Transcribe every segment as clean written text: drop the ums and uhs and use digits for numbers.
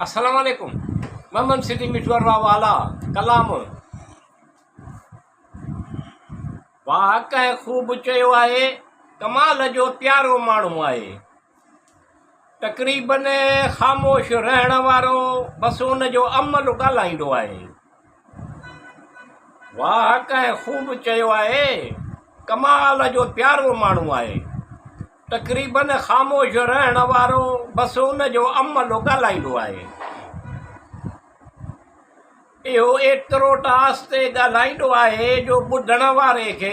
السلام عليڪم محمد صديق مٺو ارواح والا ڪلام واهه ڪنهن خوب چيو آهي ڪمال جو پيارو ماڻهو آهي تقريبن خاموش رهڻ وارو بس ان جو عمل ڳالهائيندو آهي واهه ڪنهن خوب چيو آهي ڪمال جو پيارو ماڻهو آهي تقريبن خاموش رهڻ وارو بس ان جو عمل ڳالهائيندو آهي. اهو ايترو ته آهستي ڳالهائيندو آهي جو ٻڌڻ واري کي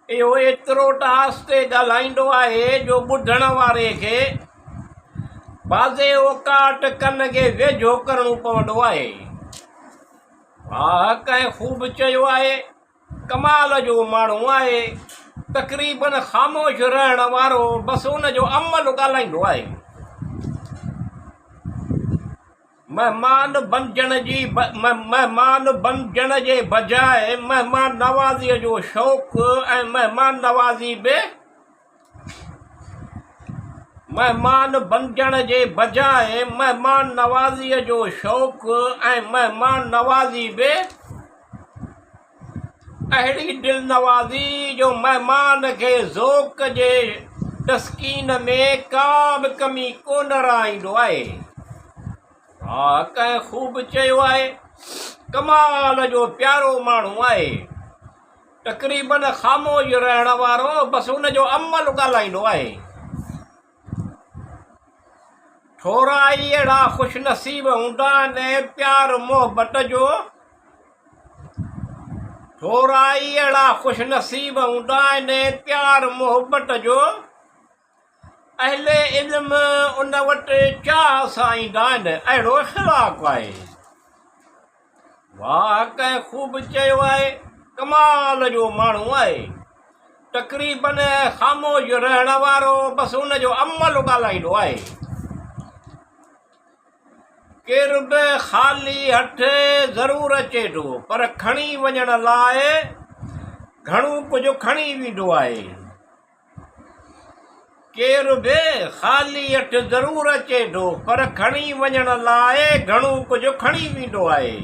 اهو ايترو ته آهستي ڳالهائيندو آهي جو ٻڌڻ واري کي بعضي اوقات ڪن کي ويجهو ڪرڻو پوندو آهي. واهه ڪنهن خوب چيو آهي. ڪمال جو ماڻهو آهي. تقريبن خاموش رهڻ وارو بس ان جو عمل ڳالهائيندو آهي. مهمان بنجڻ جي مهمان بنجڻ جي بجاء مهمان نوازيء جو شوق ۽ مهمان نوازي به مهمان بنجڻ جي بجاء مهمان نوازيء جو شوق ۽ مهمان نوازي به اهڙي دلنوازي جو مهمان کي ذوق جي تسڪين ۾ ڪا به ڪمي ڪونه رهائيندو آهي. ها ڪنهن خوب چيو آهي، ڪمال جو پيارو ماڻهو آهي. تقريبن خاموش رهڻ وارو بس ان جو عمل ڳالهائيندو آهي. ٿورا ئي اهڙا خوش نصيب هوندا آهن پيار محبت جو ٿورا ئي اهڙا خوش نصيب هوندا آهن پيار محبت جو اهل علم ان وٽ چاهه سان ايندا آهن اهڙو اخلاق آهي. واهه ڪنهن خوب چيو آهي، ڪمال جو ماڻهو آهي. تقريبن خاموش رهڻ وارو بس ان جو عمل ڳالهائيندو آهي. ڪير به خالي هٿ ضرور اچي ٿو پر کڻي وڃڻ لاء گهڻو ڪجهه کڻي ويندو آهي. ڪير به خالي هٿ ضرور اچي ٿو پر کڻي وڃڻ لاء گهڻو ڪجهه کڻي ويندو آهي.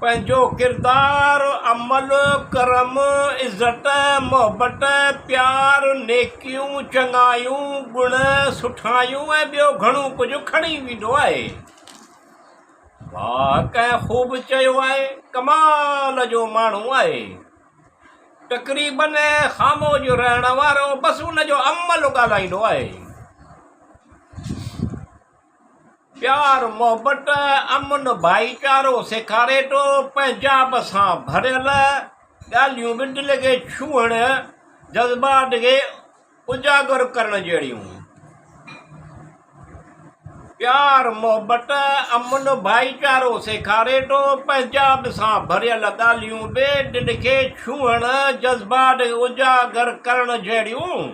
پنهنجو ڪردار، عمل، ڪرم، عزت، محبت، پيار، نيڪيون، چڱايون، گڻ، سٺايون ۽ ٻيو گهڻو ڪجهه کڻي ويندو آهي. واهه ڪنهن خوب چيو آهي، ڪمال جو ماڻهو آهي. تقريبن خاموش رهڻ وارو بس ان جو عمل ڳالهائيندو آهي. پيار، محبت، امن، ڀائيچارو سيکاري ٿو. پنهنجائپ سان ڀريل ڳالهيون به دل کي ڇهڻ، جذبات کي اجاگر ڪرڻ جهڙيون. پيار، محبت، امن، ڀائيچارو سيکاري ٿو. پنهنجائپ سان ڀريل ڳالهيون به دل کي ڇهڻ، جذبات کي اجاگر ڪرڻ جهڙيون،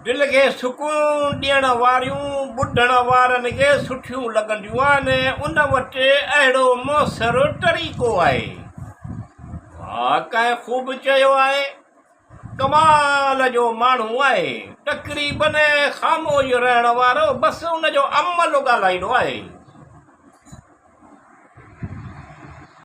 دل کي سڪون ڏيڻ واريون ٻڌڻ وارن کي سٺيون لڳنديون آهن. ان وٽ اهڙو موثر طريقو آهي. واهه ڪنهن خوب چيو آهي. ڪمال جو ماڻهو آهي. تقريبن خاموش رهڻ وارو بس ان جو عمل ڳالهائيندو آهي.